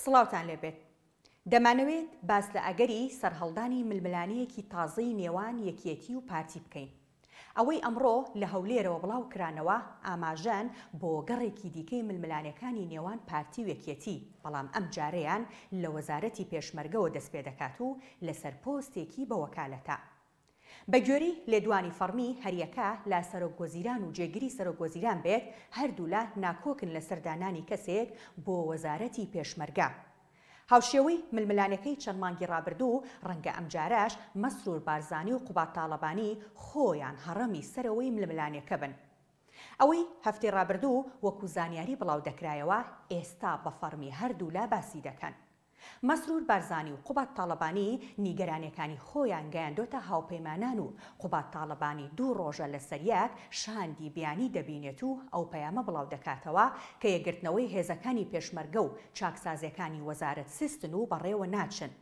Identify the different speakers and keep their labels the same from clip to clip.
Speaker 1: سڵاوتان لێبێت. دەمانەوێت باس لە ئەگەری سەرهەڵدانی ململانێیەکی تازەی نێوان یەکێتی و پارتی بکەین. ئەوەی ئەمڕۆ لە هەولێرەوە بڵاوکرانەوە ئاماژەن بۆ گەڕێکی دیکەی ململانێکانی نێوان پارتی و یەکێتی، بەڵام ئەمجارەیان لە وەزارەتی پێشمەرگەوە دەستپێدەکات و لەسەر پۆستێکی بە وەکالەتە. بەگوێرەی لێدوانی فەڕمی هەریەکە لە سەرۆک وەزیران و جێگری سەرۆک وەزیران بێت، هەردوولا ناکۆکن لەسەر دانانی کەسێک بۆ وەزارەتی پێشمەرگە. هاوشێوەی ململانێکەی چەند مانگی ڕابردوو، ڕەنگە ئەمجارەش مەسرور بارزانی و قوباد تاڵەبانی خۆیان هەڕەمی سەرەوەی ململانێکە بن. ئەوەی هەفتەی ڕابردوو وەکو زانیاری بڵاودەکرایەوە، ئێستا بە فەڕمی هەردوولا باسی دەکەن. مەسرور بارزانی و قوباد تاڵەبانی نیگەرانیەکانی خۆیان گەیاندۆتە هاوپەیمانان و قوباد تاڵەبانی دوو ڕۆژە لەسەریەک شاندی بیانی دەبینێت و ئەو پەیامە بڵاودەکاتەوە کە یەکگرتنەوەی هێزەکانی پێشمەرگە و چاکسازیەکانی وەزارەت سستن و بەڕێوە ناچن.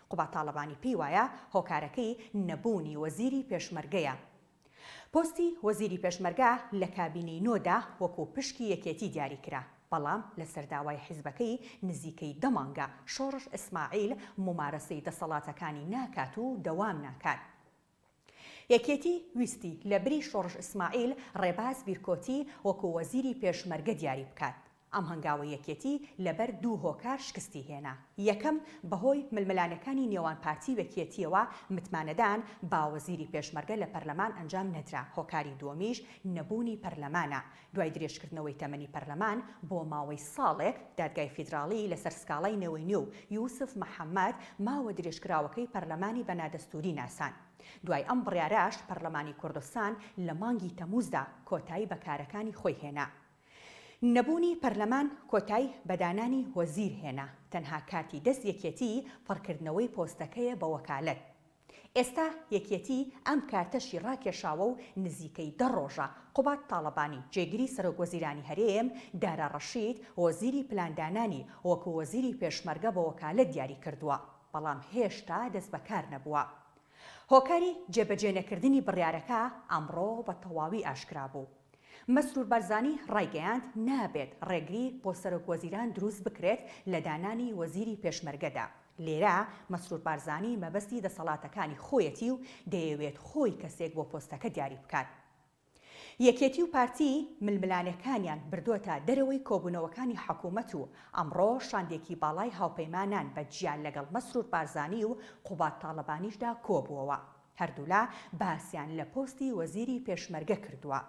Speaker 1: قوباد تاڵەبانی پێی وایە هۆکارەکەی نەبوونی وەزیری پێشمەرگەیە. پۆستی وەزیری پێشمەرگە لە کابینەی نۆ دا وەکو پشکی یەکێتی دیاری کرا، بەڵام لەسەر داوای حیزبەکەی نزیکەی دە مانگە شۆڕش ئیسماعیل مومارەسەی دەسەڵاتەکانی ناکات و دەوام ناکات. یەکێتی ویستی لە بری شۆڕش ئیسماعیل ڕێباز بیرکۆتی وەکو وەزیری پێشمەرگە دیاری بکات. ئەم هەنگاوەی یەکێتی لەبەر دوو هۆکار شکستی هێنا، یەکەم، بەهۆی ململانێکانی نێوان پارتی و یەکێتییەوە متمانەدان بە وەزیری پێشمەرگە لە پەرلەمان ئەنجام نەدرا، هۆکاری دووەمیش نەبوونی پەرلەمانە، دوای درێژکردنەوەی تەمەنی پەرلەمان بۆ ماوەی ساڵێک، دادگای فیدراڵی لەسەر سکاڵای نەوەی نوێ و یوسف محەمەد ماوە درێژکراوەکەی پەرلەمانی بە نادەستووری ناساند. دوای ئەم بڕیارەش پەرلەمانی کوردستان لە مانگی تەمووزدا کۆتایی بە کارەکانی خۆی هێنا. نەبوونی پەرلەمان کۆتای بە دانانی وەزیر هێنا، تەنها کارتی دەست یەکێتی پڕکردنەوەی پۆستەکەیە بە وەکالەت. ئێستا یەکێتی ئەم کارتەشی ڕاکێشاوە و نزیکەی دە ڕۆژە قوباد تاڵەبانی جێگری سەرۆک وەزیرانی هەرێم، دارا ڕەشید وەزیری پلاندانانی وەکو وەزیری پێشمەرگە بە وەکالەت دیاری کردووە، بەڵام هێشتا دەستبەکار نەبووە. هۆکاری جێبەجێنەکردنی بڕیارەکە ئەمڕۆ بە تەواوی ئاشکرا بوو. مەسرور بارزانی ڕایگەیاند، نابێت ڕێگری بۆ سەرۆک وەزیران دروست بکرێت لە دانانی وەزیری پێشمەرگەدا. لێرە مەسرور بارزانی مەبەستی دەسەڵاتەکانی خۆیەتی و دەیەوێت خۆی کەسێک بۆ پۆستەکە دیاری بکات. یەکێتی و پارتی ململانێکانیان بردۆتە دەرەوەی کۆبوونەوەکانی حکومەت و ئەمڕۆ شاندێکی باڵای هاوپەیمانان بە جیا لەگەڵ مەسرور بارزانی و قوباد تاڵەبانیشدا کۆبووەوە. هەردوولا باسیان لە پۆستی وەزیری پێشمەرگە کردووە.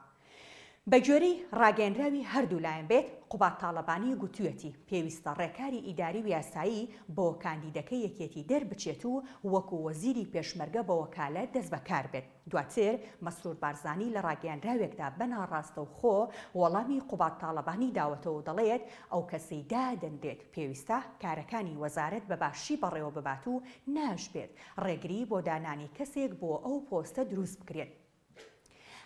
Speaker 1: بەگوێرەی ڕاگەیەنراوی هەردوو لایەن بێت، قوباد تاڵەبانی گوتویەتی، پێویستە ڕێکاری ئیداری و یاسایی بۆ کاندیدەکەی یەکێتی دەربچێت و وەکو وەزیری پێشمەرگە بە وەکالەت دەستبەکار بێت. دواتر مەسرور بارزانی لە ڕاگەیەنراوێکدا بە ناڕاستەوخۆ وەڵامی قوباد تاڵەبانی داوەتەوە و دەڵێت، ئەو کەسەی دادەنرێت پێویستە کارەکانی وەزارەت بە باشی بەڕێوەببات و ناشبێت ڕێگری بۆ دانانی کەسێک بۆ ئەو پۆستە دروست بکرێت.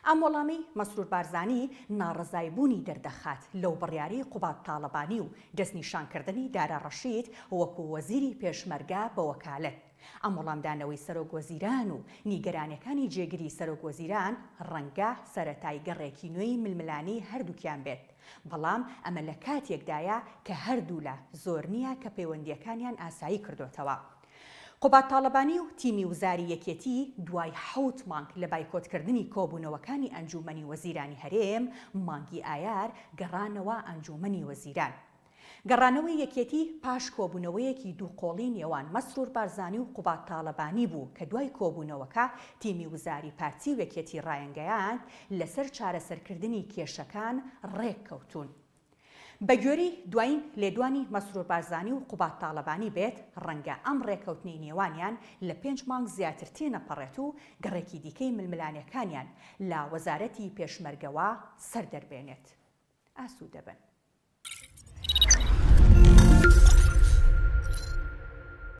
Speaker 1: ئەم وەڵامەی مەسرور بارزانی ناڕەزایبوونی دەردەخات لەو بڕیارەی قوباد تاڵەبانی و دەستنیشانکردنی دارا ڕەشید وەکو وەزیری پێشمەرگە بە وەکالەت. ئەم وەڵامدانەوەی سەرۆک وەزیران و نیگەرانیەکانی جێگری سەرۆک وەزیران ڕەنگە سەرەتای گەڕێکی نوێی ململانێی هەردووکیان بێت. بەڵام ئەمە لە کاتێکدایە کە هەردوولا زۆر نییە کە پەیوەندییەکانیان ئاسایی کردۆتەوە. قوباد تاڵەبانی و تیمی وزاری یەکێتی دوای حەوت مانگ لە بایکۆتکردنی کۆبوونەوەکانی ئەنجوومەنی وەزیرانی هەرێم، مانگی ئایار گەڕانەوە ئەنجوومەنی وەزیران. گەڕانەوەی یەکێتی پاش کۆبوونەوەیەکی دووقۆڵی نێوان مەسرور بارزانی و قوباد تاڵەبانی بوو کە دوای کۆبوونەوەکە تیمی وزاری پارتی و یەکێتی ڕایانگەیاند لەسەر چارەسەرکردنی کێشەکان ڕێککەوتوون. بەگوێرەی دوایین لێدوانی مەسرور بارزانی و قوباد تاڵەبانی بێت، ڕەنگە ئەم ڕێکەوتنەی نێوانیان لە پێنج مانگ زیاتر تێنەپەڕێت و گەڕێکی دیکەی ململانێکانیان لە وەزارەتی پێشمەرگەوە سەر دەربێنێت. ئاسوودەبن.